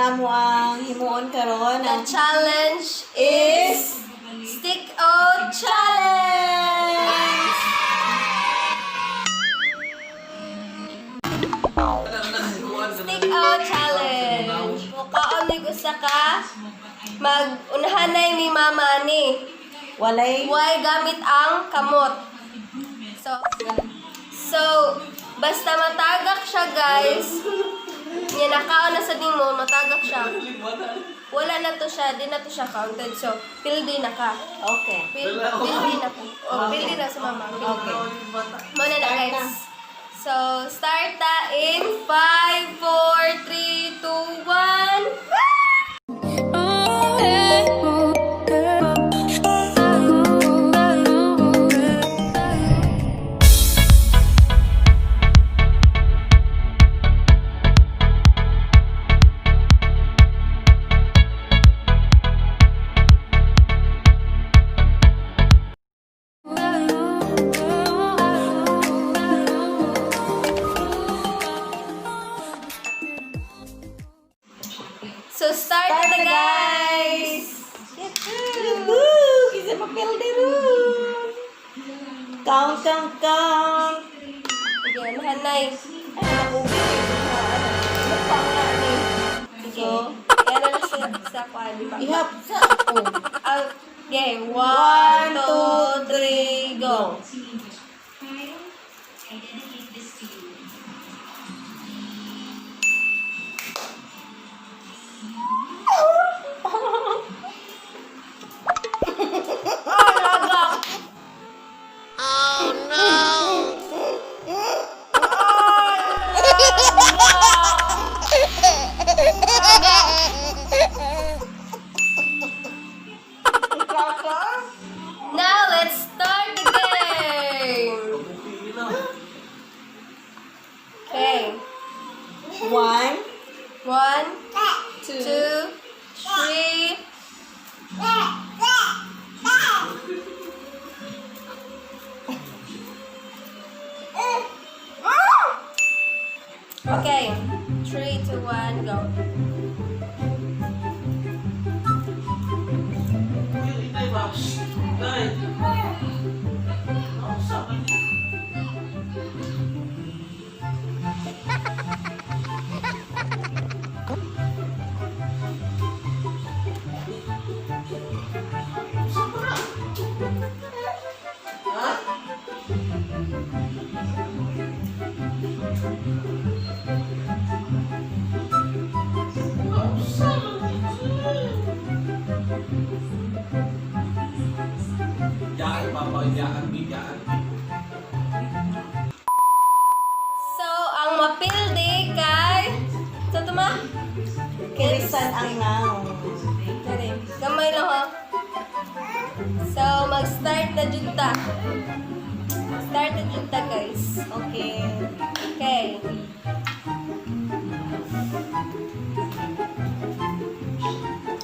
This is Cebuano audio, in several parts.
Ang amo ang himuon karon The ang challenge is Stick Out challenge. Stick Out Challenge. Mukaon ni usa ka mag unahanay ni mama ni. Walay Why gamit ang kamot? So, basta matagak siya, guys. Nya nakaon na sa nimo, matagak siya. Wala na to siya, di na to siya counted. So, pildi na ka. Okay. Pildi na ka. Oh, pildi na sa mama. Okay. Muna na, guys. So, start ta in 5, 4, 3, 2, 1. So, start, Start na, na, guys! Woohoo! Kisa mapildi ron. Count, count, count. Sige, nahanay. Ay, nakubi. Mukha nga ni. Sige. Kaya na lang sa kwan. Ihap sa ako. Okay, One, 1, two, 2, 3, go. I dedicate this to you. Ah, lagak! Now, let's start the game! Okay. One, 1, two, 2, 3. Okay. 3, 2, 1, go. Yaan, papa, yaan, yaan. So, ang mapildi kay... Sa tuma? Kirisan ang naong. Dali. Gamay lang ha. So, mag-start na jud ta. Start na jud ta, guys. Okay. Okay.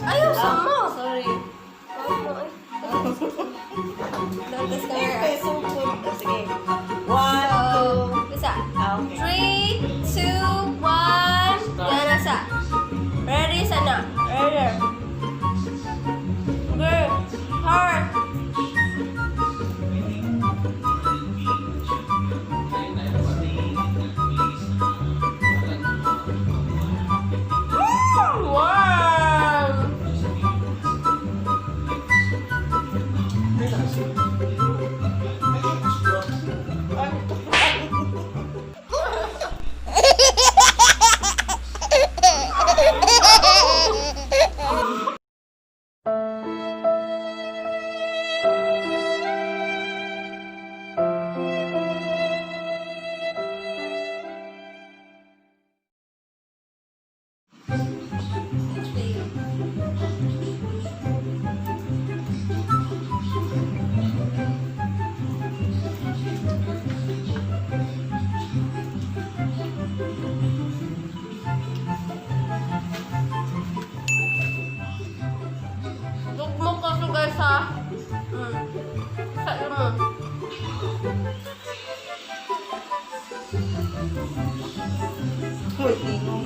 Ayaw, sama. Sorry. Don't Okay, camera. sukod. Oh, sige. One, So, two. isa. Ah, okay. 3, 2, 1. Yan na sa. Ready sa na. Ready. Girl. Heart. Wow! Dugmok kasi, guys, ha. Sa imo. Wait, tingong.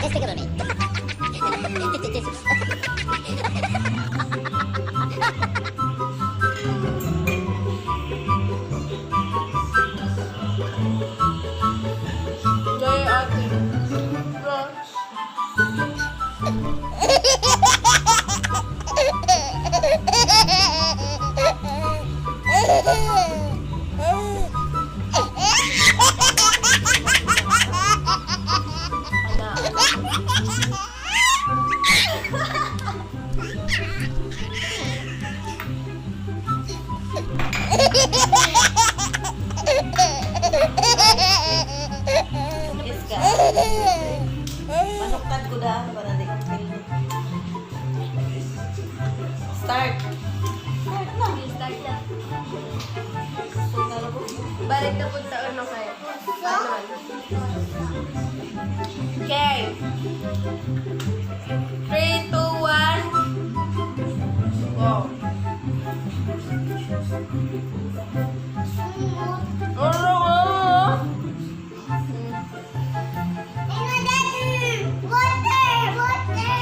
Despicable Me. Joy ate. No. Ana. Yes ka. Manukad ko daan para di ko feel. Start. Start na. Start na. Start na ko. Balik na punta ano kayo. Ano man. Okay. 3, 2, 1. Go. Ano nga? Water! Water!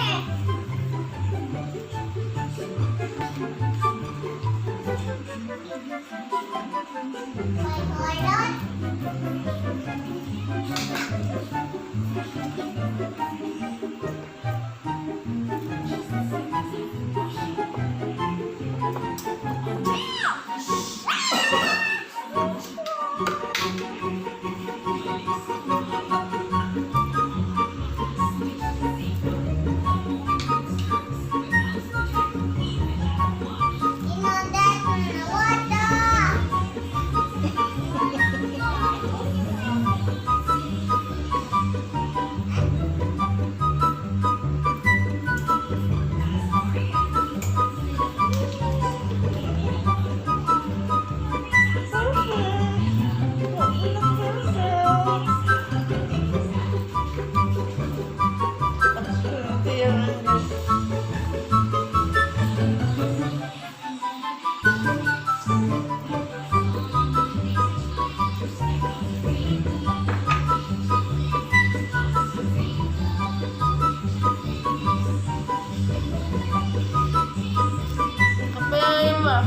Kape mo.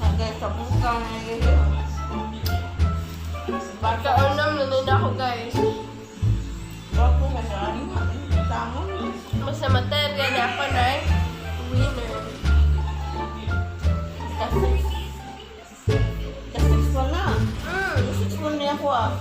Hanggang sa bukay. Kaunam na nun ako guys. Bago ka na. Tangon. Basta materya na ako na winner. Kasi. Kasi wala. Mm. Six one niya ako ah.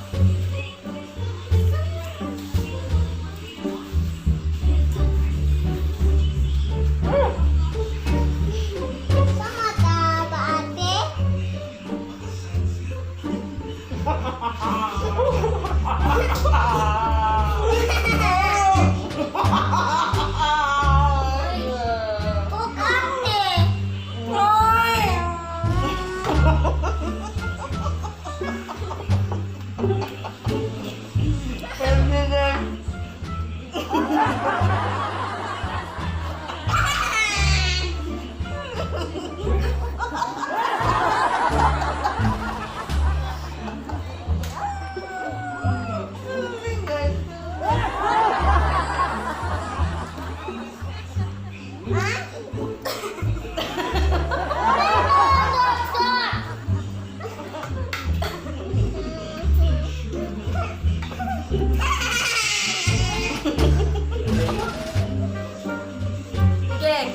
Okay.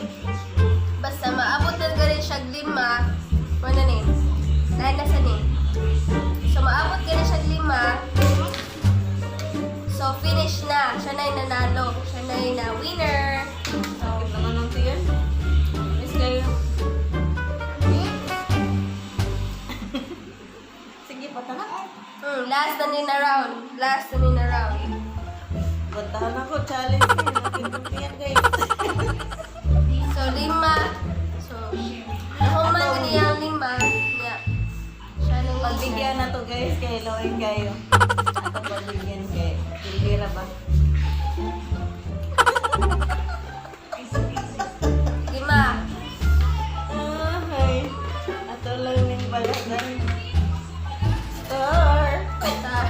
Basta maabot na ganin siya lima. Ano ni? Lahat na sa ni. So maabot ganin siya lima. So finish na. Siya na yung nanalo. Siya na yung na winner. Sakit naman ng tiyan. Miss kayo. Sige, patanak. Last na ni na round. Last na ni na round. Bantahan ako, challenge. Sakit ng tiyan, guys. So lima. guys, kay loing kayo. Ato pabigyan kay Pilira ba? Lima. Ay, ato lang ning balatan. Star! Star.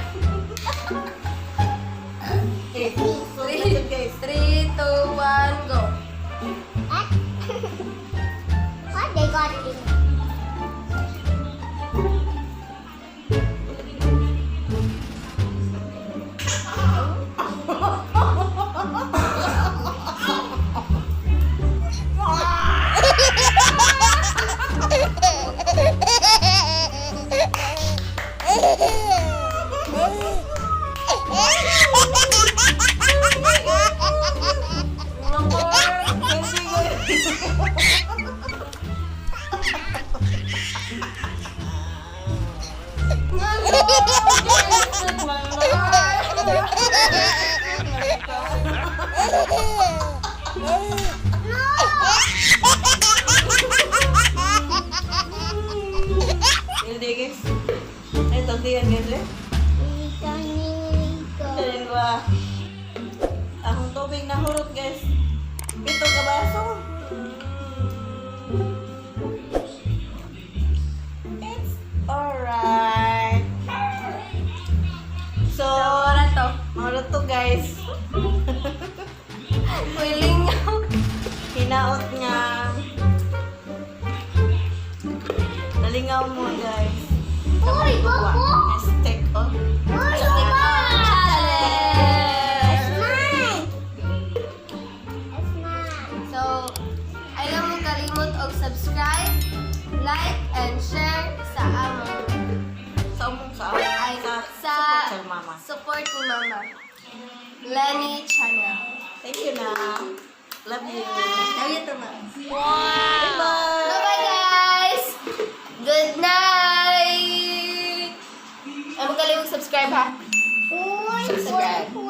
Okay, so Three, guys. 3, 2, 1, go. What? What they got it? Hindi ko. Hindi guys. Ay, tantiyan guys eh. Dahil ba? Akong tubig na hurot guys. 7 ka baso. It's alright. So, Ora to. mahurot to guys. Willing niyo. Hinaot nga. Nalingaw mo guys. Uy, bobo! Stick oh. Uy, Challenge! It's mine! It's mine. So, ayaw mo kalimot og subscribe, like, and share sa among Sa umong sa ay, sa sa support sa mama. support ni Mama. Lenny Channel. Thank you na. Love you. Love you too, Ma. Bye-bye. Bye-bye, guys! Good night! Ay, mo kalimot subscribe, ha? Uy, Subscribe. uy.